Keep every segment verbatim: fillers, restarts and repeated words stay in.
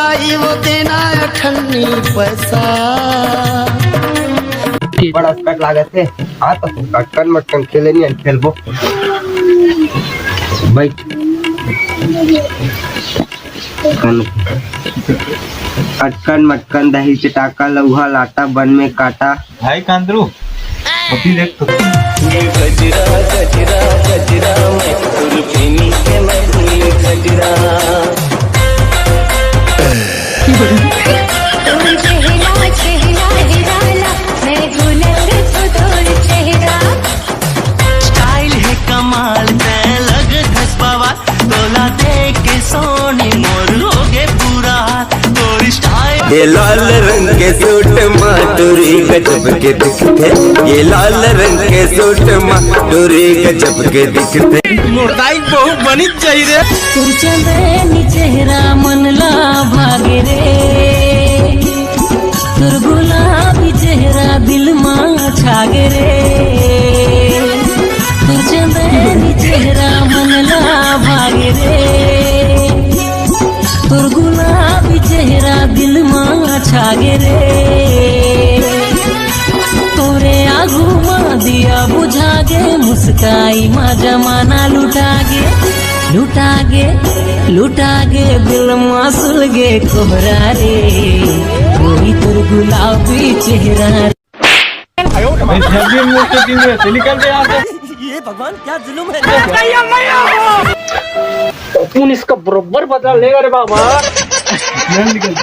आई वो देना अठन्नी पैसा। बड़ा स्कट लागत हे। हाँ, तो कटकन मटकन खेले नहीं, खेलबो। बैठ। कटकन मटकन, दही चटाका, लौहा लाटा, बन में काटा। भाई कांदरू, अभी देख तो। ये गजरा, गजरा, गजरा, मैं तुरफिनी के मैं गजरा। तोर चेहरा, चेहरा निराला, मैं भूलत तो तोर चेहरा। स्टाइल है कमाल, तै लग घसपावा, तोला देख के सोनी मोर होगे पूरा। तोर स्टाइल ये लाल रंग के सूट मा टूरी गजब के दिखथे। ये लाल रंग के सूट मा टूरी गजब के दिखथे। मोटाई बहुत बनी चाहिए रे। तोर चंदैनी चेहरा मन ला भागे रे, तोर गुलाबी चेहरा दिल मा छागे रे। तोर चंदैनी चेहरा मन ला भागे रे, तोर गुलाबी चेहरा दिल मा छागे रे। तोरे आगू मा दिया बुझागे, मुस्काई मा जमाना लुटागे, लुटागे, लुटागे, दिल मा सुलगे कोहरा रे, कोई तोर गुलाबी चेहरा। भाई, सब्जी मुंह से पीने से निकल गया। ये भगवान, क्या जुल्म है। अपन इसका बरोबर बदला लेगा रे बाबा। निकल, निकल।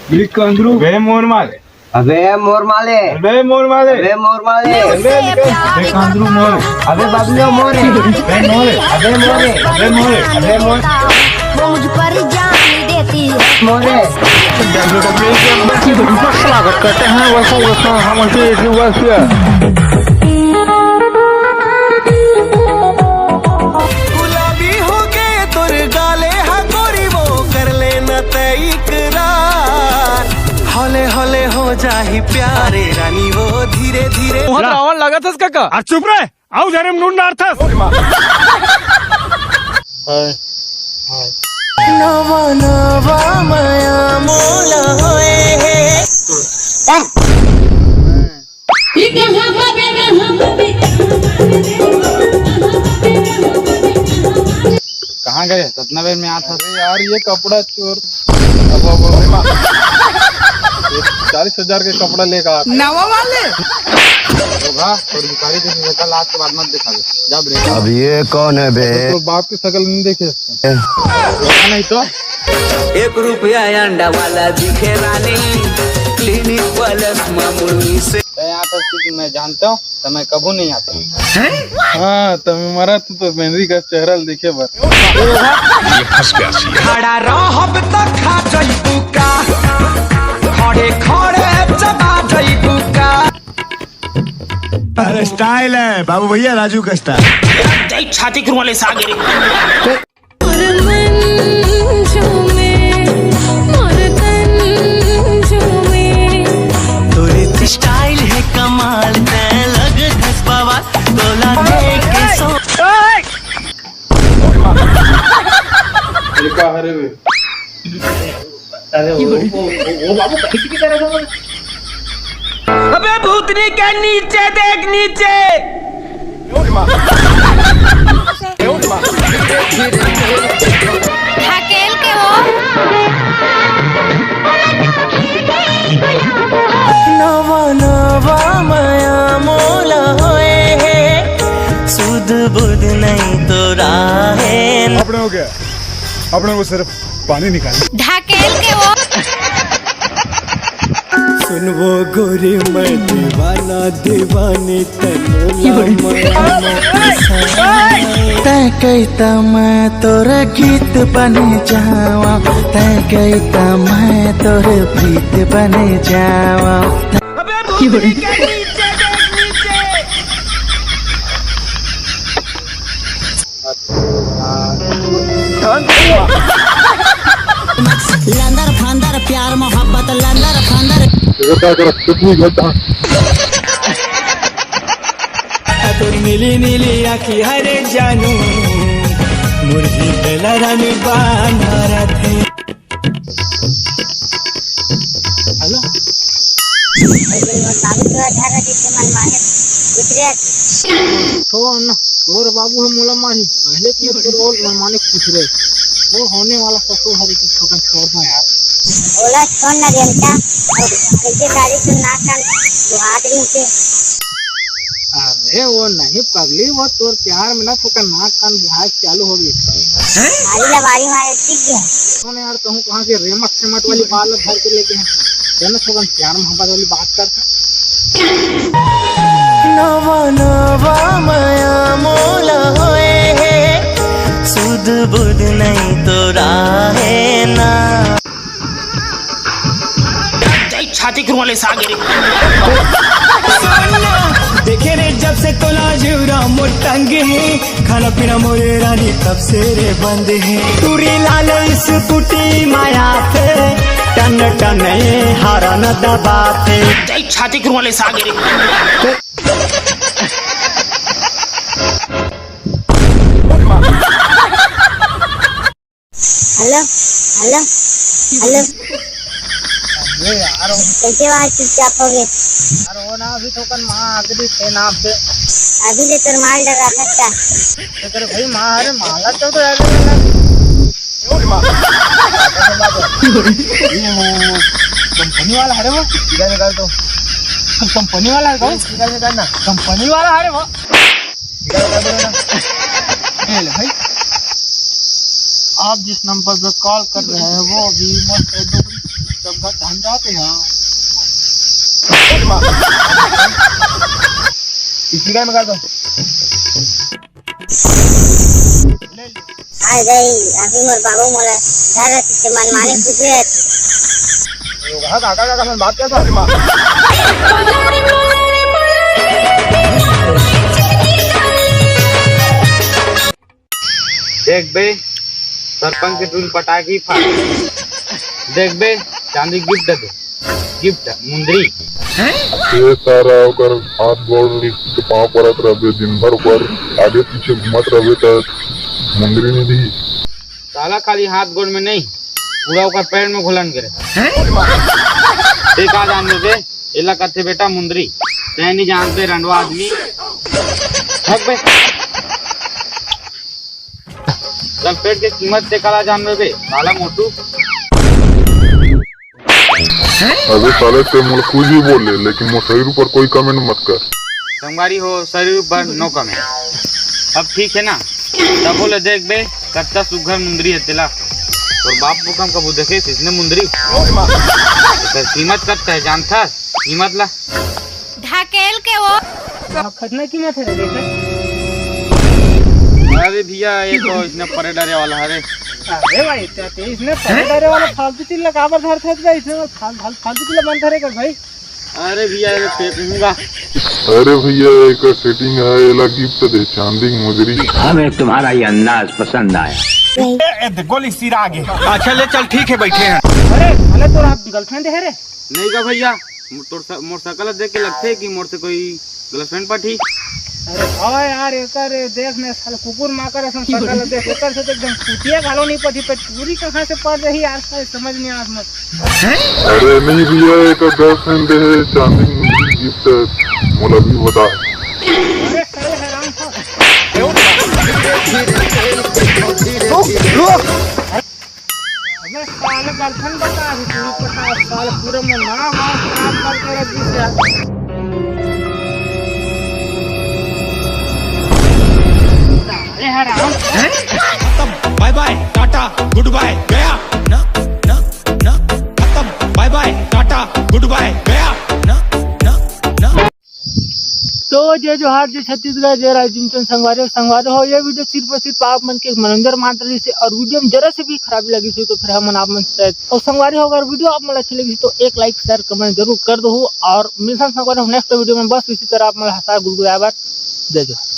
बीड़ी कांदरू। बे मोर माले। अबे मोर माले। अबे मोर माले। अबे मोर माले। अबे निकल। अबे कांदरू मोरे। अबे बबलू मोरे। अबे मोरे। अबे मोरे। अबे मोरे। अबे मोरे। वो मुझ पर जान देती है। मोरे। स्वागत करते हैं, welcome, welcome, हम उनके एक बार फिर। गुलाबी हो गए तोर गाले हा गोरी, वो कर लेना तय इकरार। हौले हौले हो जाही प्यारे रानी, वो धीरे धीरे। मोहन रावण लगा था इसका का? अरे चुप रहे। आऊ जाने में नून डारथस। नवा नवा मया मोला होए हे। कहाँ गए? कितना बेर में आता। अरे यार, ये कपड़ा चोर। अब, अब, अब, ये चालीस हजार के कपड़ा लेकर आ। नवा वाले। होगा, और भिखारी जैसे शक्ल आज के बाद मत दिखावे। जा ब्रेक। अब ये कौन है बे? तो बाप की शक्ल नहीं देखे इसको। ए। नहीं तो। एक रुपया अंडा वाला दिखे रानी, क्लिनिक प्लस मामूली से। तो यहाँ पर मैं जानता हूँ, तो मैं कभू नहीं आता। हाँ, तो मैं मरा तू तो मेहंदी का चेहरा देखे बर। ये फंस गया सी। खड़ा रहब त खा जइबू का, खड़े खड़े चबा जइबू का। अरे स्टाइल है बाबू भैया, राजू का स्टाइल। छाती के रुमाले से आगे रे। मोर मन झूमे, मोर तन झूमे। तोरे स्टाइल है कमाल, तै लग घसपावा, तोला देख के सो। अरे का हरे बे? अरे वो, वो, वो, वो बाबू कहीं की तरह था। अबे भूतनी के नीचे देख, नीचे। ढकेल के वो। नवा नवा मया मोला होए हे, सुध बुध नहीं तो राहे। अपने को क्या, अपने को सिर्फ पानी निकाल। ढकेल के वो। सुन वो गोरी मैं दीवाना दीवानी तन्नू ला मया। तै कहिता मैं तोर गीत बने जावा, तै कहिता मैं तोर प्रीत बने जावा। अबे भूतनी के नीचे देख, नीचे। लंदर फंदर प्यार मोहब्बत लंदर फंदर। देखो क्या करो, कुछ नहीं घटता। तोर नीली नीली आँखी हरे जानू, मुरझी बेला रानी बांधा रथे। लेकिन मोर बाबू तो घर रहते तो मनमाने कुछ रहते। तो ना, तोर बाबू ह मोला मारही, पहले तो तोर ओल मनमाने कुछ रहे। वो होने वाला ससुर हरे की छोकन छोड़ दो यार। ओला छोड़ ना रेमटा, और कैसे गाड़ी से नाक कान दुहात रही से। अरे वो नहीं पगली, वो तोर प्यार में ना छोकन नाक कान दुहात चालू हो गई। मारी ला बारी मारे सीख गया। कौन यार, कहूँ कहाँ से रेमट सेमट वाली बाल धर के लेके हैं। चल ना छोकन प्यार मोहब्बत वाली बात करते। नवा नवा मया मोला होए हे, सुध बुध नहीं तो राहे ना। जय छाती के रुआ ले सागे रे। देखे रे जब से तोला जुरा मोर टंग हे, खाना पीना मोरे रानी तब से रे बंद हे। टूरी लाल स्कूटी माया थे, टन टन हरन दबाते। जय छाती के रुआ ले सागे रे। Hello, hello, hello. अरे यार, वो कैसे बात चुपचाप हो गए? यार, वो ना अभी तो कन माँ अगली थे नाम से। अभी ले तोर माल डरा सकता। तो तेरे भाई माँ, अरे माला तो, तो यार, ये वो कंपनी वाला हरे वो। सीधा निकाल दो। कंपनी वाला है कौन? सीधा निकाल ना। कंपनी वाला हरे वो। ये ले भाई, आप जिस नंबर पर कॉल कर रहे हैं वो अभी मस्त है, डोगरी सब घर हम जाते हैं। इसी का निकाल दो। ले ले। आ गई, अभी मोर बाबू मोला घर रहती से मनमानी कुछ भी रहती। लोग हा काका काका से बात करता है। देख बे, सरपंच के टूरी पटाखी फाड़। देख बे, चांदी गिफ्ट दे दे, गिफ्ट मुंदरी। ये सारा ओकर हाथ गोड़ के पाँव परत रहबे दिन भर, ओकर आगे पीछे घूमत रहबे त मुंदरी नहीं दी। साला खाली हाथ गोड़ में नहीं, पूरा ओकर पैर में घुलन गिरे। ते का जान बे, एला कथे बेटा मुंदरी, तै नहीं जानते रंडवा आदमी। हट बे। चल पेट के कीमत ते काला जानबे बे, साला मोटू। अबे साले ते मोला कुछ भी बोल ले, लेकिन मोर शरीर ऊपर कोई कमेंट मत कर। संगवारी हो, शरीर ऊपर नो कमेंट। अब ठीक है ना? तब बोले देख बे, कत्ता सुघर मुंदरी है तेला। तोर बाप को कम कबू देखे इसने मुंदरी। एकर कीमत कत्ता है जानथस? कीमत ला। ढकेल के वो। खतना कीमत है रे बेटा। अरे भैया, ये तो इसने परे डरे वाला है रे। अरे भाई, तो इसने परे डरे वाला फालतू चीज लगावर धर थे भाई, इसने फाल-, फाल-, फालतू चीज मन धरे कर भाई। अरे भैया, ये फेंकूंगा। अरे भैया, एक सेटिंग है, एला गिफ्ट दे, चांदी की मुंदरी। हमें तुम्हारा ये अंदाज पसंद आया। ए, ए, दे, गोली सिरा आगे। अच्छा ले चल, ठीक है, बैठे हैं। अरे, साले तोर आप गर्लफ्रेंड है रे? नहीं का भैया, मोटरसा-, मोटरसाइकिल देख के लगथे कि मोर से कोई गर्लफ्रेंड पटही। अरे हाँ यार, एकर देख ने साला कुकुर माकर असन शकल देख, एकर से तो एकदम कुतिया घालो नहीं पटही, पे टूरी कहाँ से पड़ रही यार, साले समझ नहीं आ रहा। अरे नहीं भैया, एक गर्लफ्रेंड है, चांदी की गिफ्ट मोला भी बता। अरे साले हराम खा। रुक, रुक। अबे साले गर्लफ्रेंड बता रही तू, पचास साल पूरे में नाम वाम खराब करके रख दी यार। साले हराम। खत्म, बाय बाय, टाटा, गुड बाय, गया। ना, ना, ना, खत्म, बाय बाय, टाटा, गुड बाय, गया। ना, ना, ना। तो जय जोहार, जय छत्तीसगढ़, जय राय जिमचंद संगवारी। संगवारी हो, ये वीडियो सिर्फ और सिर्फ आप मन के मनोरंजन मात्र रहिस हे और वीडियो में जरा से भी खराबी लगिस हे तो फिर हमन आप मन से, और संगवारी हो, अगर वीडियो आप मन ला अच्छी लगिस हे तो एक लाइक, शेयर, कमेंट जरूर कर दो और मिलथन संगवारी हो नेक्स्ट वीडियो में। बस इसी तरह आप मन ला हंसा गुदगुदाए बर जय जोहार।